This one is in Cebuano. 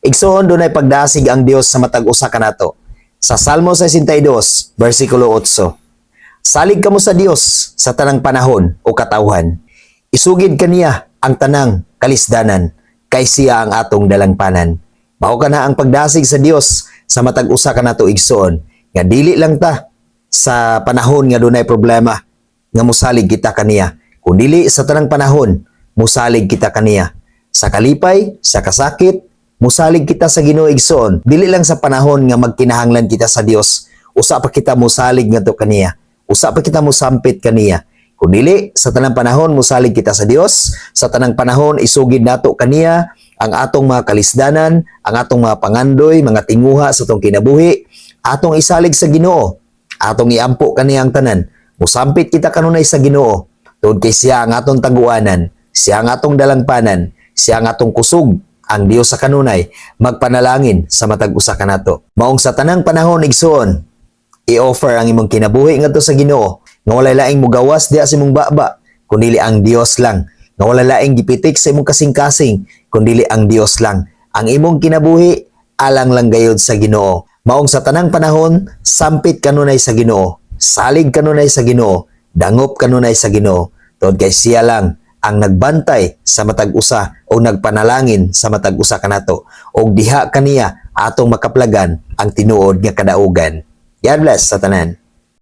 Igsoon, dunay pagdasig ang Dios sa matag usa kanato. Sa Salmo 62, versikulo 8. "Salig kamo sa Dios sa tanang panahon, o katawhan. Isugid kaniya ang tanang kalisdanan, kay siya ang atong dalangpanan." Mao kana ang pagdasig sa Dios sa matag usa kanato, igsoon, nga dili lang ta sa panahon nga dunay problema nga musalig kita kaniya, kun dili sa tanang panahon musalig kita kaniya. Sa kalipay, sa kasakit, musalig kita sa Ginoo, igsoon. Dili lang sa panahon nga magkinahanglan kita sa Dios, usa pa kita musalig ngadto kaniya. Usa pa kita musampit kaniya. Kun dili sa tanang panahon musalig kita sa Dios, sa tanang panahon isugid nato kaniya ang atong mga kalisdanan, ang atong mga pangandoy, mga tinguha sa atong kinabuhi, atong isalig sa Ginoo, atong iampo kaniya ang tanan. Musampit kita kanunay sa Ginoo, tungod kay siya ang atong taguanan, siya ang atong dalangpanan, siya ang atong kusog, ang Dios sa kanunay magpanalangin sa matag usa kanato. Maong sa tanang panahon, igsoon, i-offer ang imong kinabuhi ngadto sa Ginoo nga walay laing mugawas diha sa imong baba kundi ang Dios lang, nga walay laing gipitik sa imong kasing-kasing kundi ang Dios lang. Ang imong kinabuhi alang lang gayod sa Ginoo. Maong sa tanang panahon, sampit kanunay sa Ginoo, salig kanunay sa Ginoo, dangop kanunay sa Ginoo, tungod kay siya lang ang nagbantay sa matag usa o nagpanalangin sa matag usa kanato, og diha kaniya atong makaplagan ang tinuod nga kadaugan. God bless sa tanan.